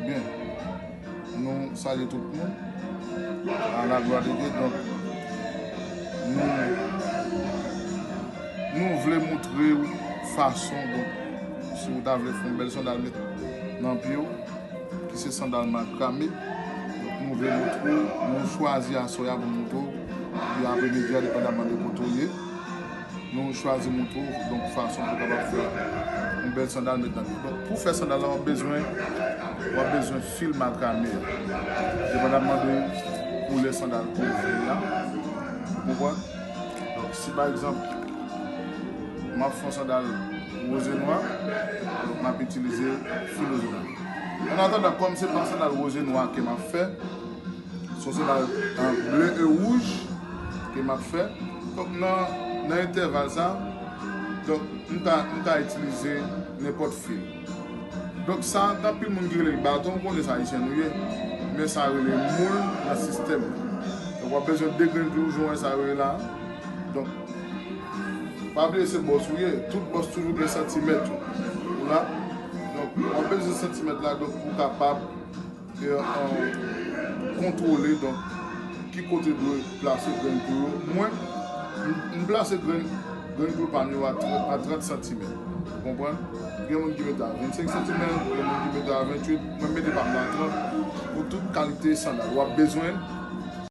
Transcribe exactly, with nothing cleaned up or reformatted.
Byen, nou salye tout moun. A la glwa de Dye. Donk, nou, nou vle montre w fason, donk, si w ta vle fè yon bèl sandal met nan pye w, ki se sandal makrame. Donk, nou vle montre w, nou chwazi aswè a pou n montre w, epi apremidi a, depandamman de kote w ye. Nou chwazi montre w, donk, fason pou w kapab fè yon bèl sandal met nan pye. Donk, pou fè sandal la, w ap bezwen, w ap bezwen fil makrame a. Depandamman de koulè sandal ke w vle a. Ou konprann? Donk, si pa egzanp, m ap fè yon sandal woz e nwa, donk, m ap itilize fil woz e nwa. An atandan, kòm se pa sandal woz e nwa ke m ap fè, se yon sandal, euh, ble e wouj ke m ap fè. Donk, nan, nan entèval sa, donk, m ka, m ka itilize nenpòt fil. Donk, sa, gen anpil moun ki rele l baton, m konnen se ayisyen nou ye, men sa rele moul nan sistèm. Donk, w ap bezwen de grenn klou, jan w wè sa rele la. Donk, pa bliye se bòs ou ye, tout bòs toujou gen santimèt ou la. Donk, w ap bezwen santimèt la, donk, pou w kapab e, e, kontwole, donk, ki kote dwe plase grenn klou yo. Mwen, m, m plase grenn, grenn klou pa m yo a trant, a trant santimèt. Ou konprann? Gen moun ki mete a vennsenk santimèt, gen moun ki mete a venntuit, mwen mete pa m nan a trant pou tout kalite sandal. W ap bezwen